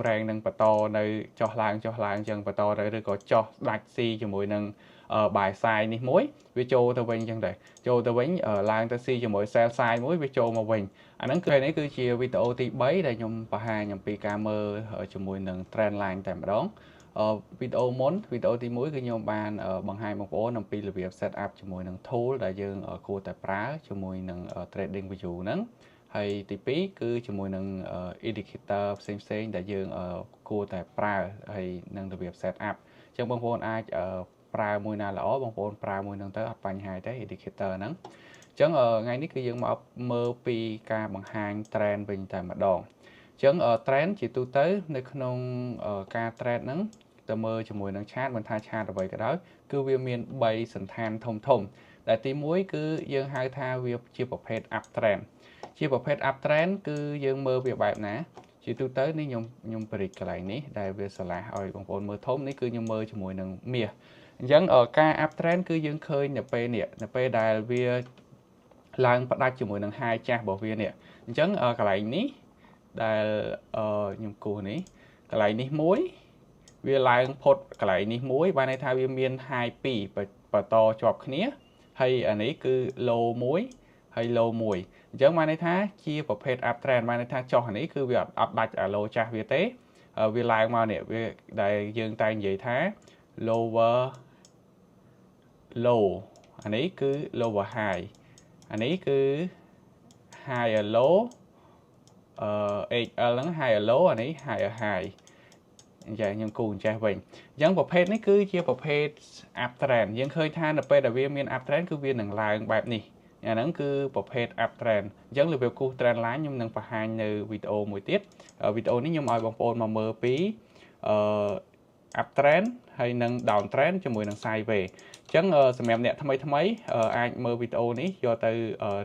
range នឹងបន្តនៅចុះឡើងចុះឡើងចឹងបន្តទៅឬក៏ចុះដាច់ស៊ីជាមួយនឹង buy side នេះមួយវាចូលទៅវិញចឹងដែរចូលទៅវិញឡើងទៅស៊ីជាមួយ sell side មួយវាចូលមកវិញអាហ្នឹងគឺនេះគឺជាវីដេអូទី3ដែលខ្ញុំបង្ហាញអំពីការមើលជាមួយនឹង trend line តែម្ដងវីដេអូមុនវីដេអូទី1គឺខ្ញុំបានបង្ហាញបងប្អូនអំពីរបៀប set up ជាមួយនឹង tool ដែលយើងគួរតែប្រើជាមួយនឹង trading view ហ្នឹងហើយទី2គឺជាមួយនឹង indicator ផ្សេងផ្សេងដែលយើងគួរតែប្រើហើយនឹងរបៀប set up អញ្ចឹងបងប្អូនអាចប្រើមួយណាល្អបងប្អូនប្រើមួយហ្នឹងទៅអត់បញ្ហាទេ indicator ហ្នឹងអញ្ចឹងថ្ងៃនេះគឺយើងមកមើលពីការបង្ហាញ trend វិញតែម្ដងអញ្ចឹង trend ជាទូទៅនៅក្នុងការ trade ហ្នឹងទៅមើលជាមួយនឹង chart មិនថា chart អ្វីក៏ដោយគឺវាមាន3សន្តានធំធំដែលទី1គឺយើងហៅថាវាជាប្រភេទ up trend ជាប្រភេទ up trend គឺយើងមើលវាបែបណាជាទូទៅនេះខ្ញុំខ្ញុំបរិចកន្លែងនេះដែលវាឆ្លាស់ឲ្យបងប្អូនមើលធំនេះគឺខ្ញុំមើលជាមួយនឹងមាសអញ្ចឹងការ up trend គឺយើងឃើញនៅពេលនេះនៅពេលដែលវាឡើងផ្ដាច់ជាមួយនឹង high ចាស់របស់វានេះអញ្ចឹងកន្លែងនេះដែលខ្ញុំគូសនេះកន្លែងនេះមួយវាឡើងផុតកន្លែងនេះមួយបានន័យថាវាមាន high 2បន្តជាប់គ្នាហើយអានេះគឺ low មួយហើយ low មួយអញ្ចឹងបានន័យថាជាប្រភេទ up trend បានន័យថាចុះអានេះគឺវាអត់ដាច់អា low ចាស់វាទេវាឡើងមកនេះវាដែលយើងតែនិយាយថា lower low អានេះគឺ lower high អានេះគឺ higher low អឺ HL ហ្នឹង higher low អានេះ higher high អញ្ចឹងខ្ញុំគូអញ្ចេះវិញអញ្ចឹងប្រភេទនេះគឺជាប្រភេទ up trend យើងឃើញថានៅពេលដែលវាមាន up trend គឺវានឹងឡើងបែបនេះអាហ្នឹងគឺប្រភេទ up trend អញ្ចឹងរបៀបគូស trend line ខ្ញុំនឹងបង្ហាញនៅវីដេអូមួយទៀតវីដេអូនេះខ្ញុំឲ្យបងប្អូនមកមើលពីអឺ up trend ហើយនិង down trend ជាមួយនឹង sideways អញ្ចឹងសម្រាប់អ្នកថ្មីថ្មីអាចមើលវីដេអូនេះយកទៅ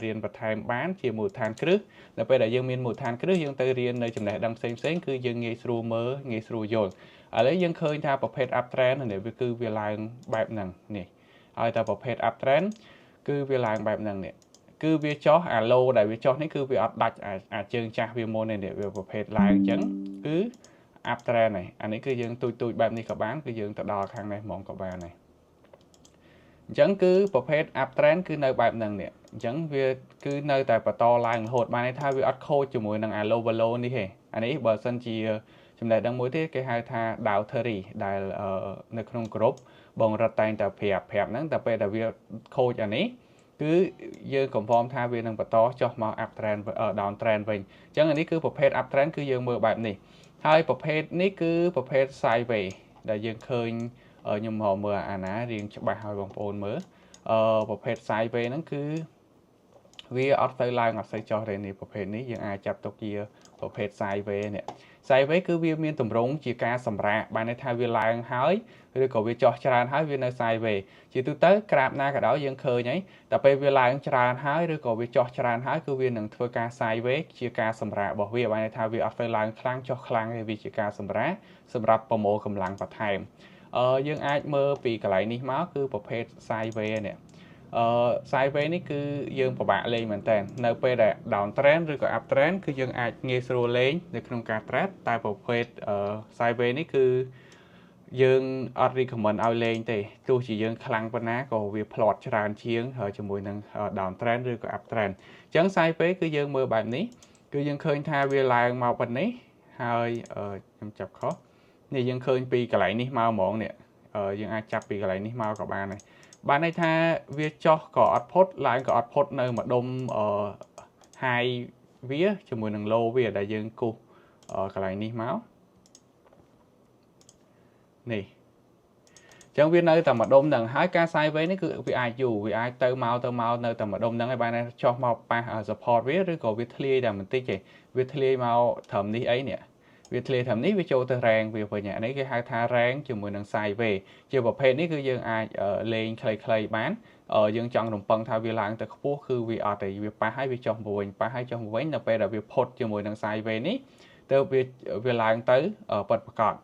រៀនបន្ថែមបានជាមូលដ្ឋានគ្រឹះនៅពេលដែលយើងមានមូលដ្ឋានគ្រឹះយើងទៅរៀននៅចំណេះដឹងផ្សេងផ្សេងគឺយើងងាយស្រួលមើលងាយស្រួលយល់ឥឡូវយើងឃើញថាប្រភេទ up trend នេះវាគឺវាឡើងបែបហ្នឹងនេះហើយតែប្រភេទ up trend គឺវាឡើងបែបហ្នឹងនេះគឺវាចុះអា low ដែលវាចុះនេះគឺវាអត់ដាច់អាជើងចាស់វាមុននេះវាប្រភេទឡើងអញ្ចឹងគឺ up trend ហើយអានេះគឺយើងទូចទូចបែបនេះក៏បានគឺយើងទៅដល់ខាងនេះហ្មងក៏បានដែរអញ្ចឹងគឺប្រភេទ up trend គឺនៅបែបហ្នឹងនេះអញ្ចឹងវាគឺនៅតែបន្តឡើងរហូតបានន័យថាវាអត់ខូចជាមួយនឹងអា low low នេះទេអានេះបើសិនជាចំណេះដឹងមួយទៀតគេហៅថា Dow Theory ដែលនៅក្នុងក្រុមបងរត់តែងតែប្រាប់ប្រាប់ហ្នឹងតែពេលដែលវាខូចអានេះគឺយើង confirm ថាវានឹងបន្តចុះមក up trend down trend វិញអញ្ចឹងអានេះគឺប្រភេទ up trend គឺយើងមើលបែបនេះហើយប្រភេទនេះគឺប្រភេទ sideways ដែលយើងឃើញខ្ញុំមកមើលអាណារៀងច្បាស់ឲ្យបងប្អូនមើលអឺប្រភេទ sideways ហ្នឹងគឺវាអត់ទៅឡើងអត់សូវចុះទេនេះប្រភេទនេះយើងអាចចាប់ទុកជាប្រភេទ sideways នេះ sideways គឺវាមានទម្រង់ជាការសម្រាកបានន័យថាវាឡើងហើយឬក៏វាចុះច្រើនហើយវានៅ sideways ជាទូទៅក្រាបណាក៏ដោយយើងឃើញហើយតែពេលវាឡើងច្រើនហើយឬក៏វាចុះច្រើនហើយគឺវានឹងធ្វើការ sideways ជាការសម្រាករបស់វាបានន័យថាវាអត់ទៅឡើងខ្លាំងចុះខ្លាំងទេវាជាការសម្រាកសម្រាប់ប្រមូលកម្លាំងបន្ថែមអឺយើងអាចមើលពីកន្លែងនេះមកគឺប្រភេទ sideways នេះអឺ sideways នេះគឺយើងពិបាកលេងមែនតើនៅពេលដែល down trend ឬក៏ up trend គឺយើងអាចងាយស្រួលលេងនៅក្នុងការ trade តែប្រភេទ sideways នេះគឺយើងអត់ recommend ឲ្យលេងទេទោះជាយើងខ្លាំងប៉ុណ្ណាក៏វាផ្្លាត់ច្រើនជាងជាមួយនឹង down trend ឬក៏ up trend អញ្ចឹង sideways គឺយើងមើលបែបនេះគឺយើងឃើញថាវាឡើងមកប៉ុណ្នេះហើយខ្ញុំចាប់ខុសនេះយើងឃើញពីកន្លែងនេះមកហ្មងនេះយើងអាចចាប់ពីកន្លែងនេះមកក៏បានដែរបានន័យថាវាចុះក៏អត់ផុតឡើងក៏អត់ផុតនៅម្ដុំអឺ high វាជាមួយនឹង low វាដែលយើងគូសកន្លែងនេះមកនេះចឹងវានៅតែម្ដុំហ្នឹងហើយការ sideways នេះគឺវាអាចយូរវាអាចទៅមកទៅមកនៅតែម្ដុំហ្នឹងហើយបានចុះមកប៉ះ support វាឬក៏វាធ្លាយតែបន្តិចទេវាធ្លាយមកត្រឹមនេះអីនេះវាធ្លាយត្រឹមនេះវាចូលទៅ range វាវិញអានេះគេហៅថា range ជាមួយនឹង sideways ជាប្រភេទនេះគឺយើងអាចលេងខ្លីៗបានយើងចង់រំពឹងថាវាឡើងទៅខ្ពស់គឺវាអត់ទេវាប៉ះហើយវាចុះមកវិញប៉ះហើយចុះមកវិញនៅពេលដែលវាផុតជាមួយនឹង sideways នេះទៅវាវាឡើងទៅពិតប្រាកដ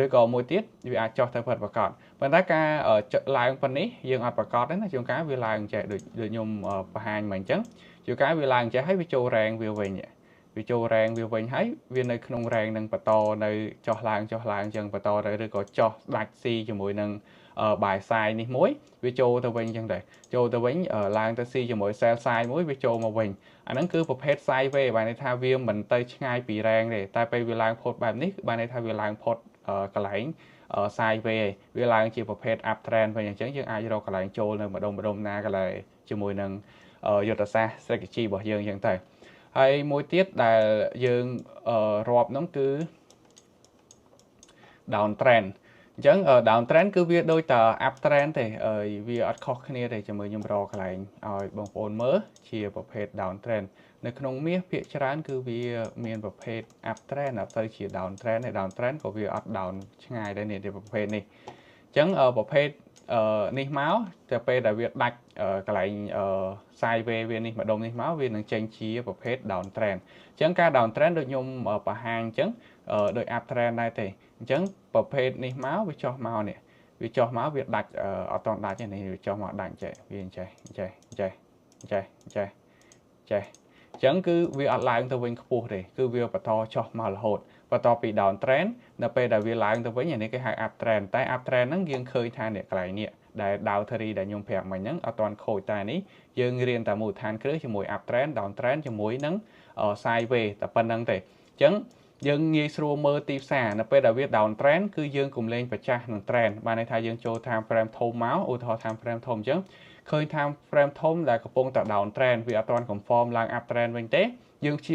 ឬក៏មួយទៀតវាអាចចុះទៅពិតប្រាកដប៉ុន្តែការឡើងប៉ុណ្នេះយើងអត់ប្រាកដទេណាជួនកាលវាឡើងចេះដូចដូចខ្ញុំបង្ហាញមកអញ្ចឹងជួនកាលវាឡើងចេះហើយវាចូល range វាវិញ វាចូល range វាវិញហើយវានៅក្នុង range នឹងបន្តនៅចុះឡើងចុះឡើងចឹងបន្តទៅឬក៏ចុះដាច់ស៊ីជាមួយនឹង buy side នេះមួយវាចូលទៅវិញចឹងដែរចូលទៅវិញឡើងទៅស៊ីជាមួយ sell side មួយវាចូលមកវិញអាហ្នឹងគឺប្រភេទ sideway បានន័យថាវាមិនទៅឆ្ងាយពី range ទេតែពេលវាឡើងផុតបែបនេះបានន័យថាវាឡើងផុតកន្លែង sideway វាឡើងជាប្រភេទ up trend វិញអញ្ចឹងយើងអាចរកកន្លែងចូលនៅម្ដុំម្ដុំណាកន្លែងជាមួយនឹងយុទ្ធសាស្ត្រ strategy របស់យើងអញ្ចឹងទៅហើយមួយទៀតដែលយើងរាប់ហ្នឹងគឺ down trend អញ្ចឹង down trend គឺវាដូចតែ up trend ទេវាអត់ខុសគ្នាទេជាមួយខ្ញុំរកកន្លែងឲ្យបងប្អូនមើលជាប្រភេទ down trend នៅក្នុងមាសភាគច្រើនគឺវាមានប្រភេទ up trend អត់ទៅជា down trend ទេ down trend ក៏វាអត់ down ឆ្ងាយដែរនេះប្រភេទនេះអញ្ចឹងប្រភេទនេះមកតែពេលដែលវាដាច់កន្លែង sideway វានេះម្ដុំនេះមកវានឹងចេញជាប្រភេទ down trend អញ្ចឹងការ down trend ដូចខ្ញុំបង្ហាញអញ្ចឹងដូច up trend ដែរទេអញ្ចឹងប្រភេទនេះមកវាចុះមកនេះវាចុះមកវាដាច់អត់តដាច់ទេនេះវាចុះមកដាច់ចេះវាអញ្ចេះអញ្ចេះអញ្ចេះអញ្ចេះអញ្ចេះចេះអញ្ចឹងគឺវាអត់ឡើងទៅវិញខ្ពស់ទេគឺវាបន្តចុះមករហូតបន្ទាប់ពី down trend នៅពេលដែលវាឡើងទៅវិញអានេះគេហៅ up trend តែ up trend ហ្នឹងយើងឃើញថានេះកន្លែងនេះដែល Dow theory ដែលខ្ញុំប្រាប់មិញហ្នឹងអត់ទាន់ខូចតែនេះយើងរៀនតែមូលដ្ឋានគ្រឹះជាមួយ up trend down trend ជាមួយនឹង sideway តែប៉ុណ្្នឹងទេអញ្ចឹងយើងងាយស្រួលមើលទីផ្សារនៅពេលដែលវា down trend គឺយើងកុំលេងប្រចាស់នឹង trend បានន័យថាយើងចូល time frame ធំមកឧទាហរណ៍ time frame ធំអញ្ចឹងឃើញ time frame ធំដែលកំពុងតែ down trend វាអត់ទាន់ confirm ឡើង up trend វិញទេយើងព្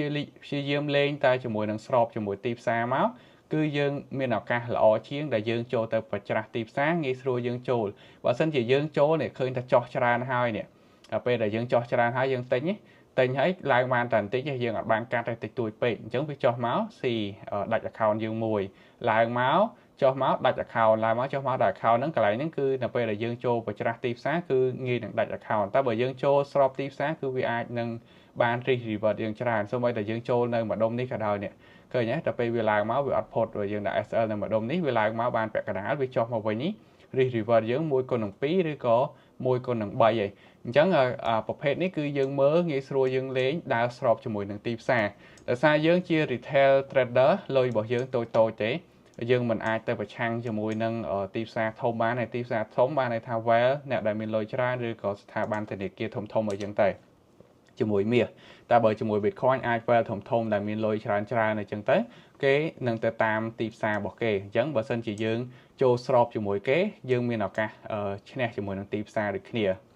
យាយាមលេងតែជាមួយនឹងស្របជាមួយទីផ្សារមកគឺយើងមានឱកាសល្អជាងដែលយើងចូលទៅប្រច្រាស់ទីផ្សារងាយស្រួលយើងចូលបើសិនជាយើងចូលនេះឃើញថាចោះច្រើនហើយនេះដល់ពេលដែលយើងចោះច្រើនហើយយើងទិញទិញហើយឡើងបានតែបន្តិចយើងអត់បានកាត់ទេតិចតួចពេកអញ្ចឹងវាចុះមកស៊ីដាច់ account យើងមួយឡើងមកចុះមកដាច់ account ឡើងមកចុះមកដាច់ account ហ្នឹងកន្លែងហ្នឹងគឺនៅពេលដែលយើងចូលប្រច្រាស់ទីផ្សារគឺងាយនឹងដាច់ account តែបើយើងចូលស្របទីផ្សារគឺវាអាចនឹងបាន risk reward យើងច្រើនសូម្បីតែយើងចូលនៅម្ដុំនេះក៏ដោយនេះឃើញទេតែពេលវាឡើងមកវាអត់ផុតព្រោះយើងដាក់ SL នៅម្ដុំនេះវាឡើងមកបានពាក់កណ្ដាលវាចុះមកវិញនេះ risk reward យើង1គុណនឹង2ឬក៏1គុណនឹង3ឯងអញ្ចឹងប្រភេទនេះគឺយើងមើលងាយស្រួលយើងលេងដើរស្របជាមួយនឹងទីផ្សារដោយសារយើងជា retail trader លុយរបស់យើងតូចតូចទេយើងមិនអាចទៅប្រឆាំងជាមួយនឹងទីផ្សារធំបានហើយទីផ្សារធំបានន័យថា whale អ្នកដែលមានលុយច្រើនឬក៏ស្ថាប័នធនាគារធំធំអីចឹងទៅជាមួយមាសតែបើជាមួយ Bitcoin អាច whale ធំធំដែលមានលុយច្រើនច្រើនអីចឹងទៅគេនឹងទៅតាមទីផ្សាររបស់គេអញ្ចឹងបើសិនជាយើងចូលស្របជាមួយគេយើងមានឱកាសឈ្នះជាមួយនឹងទីផ្សារដូចគ្នា។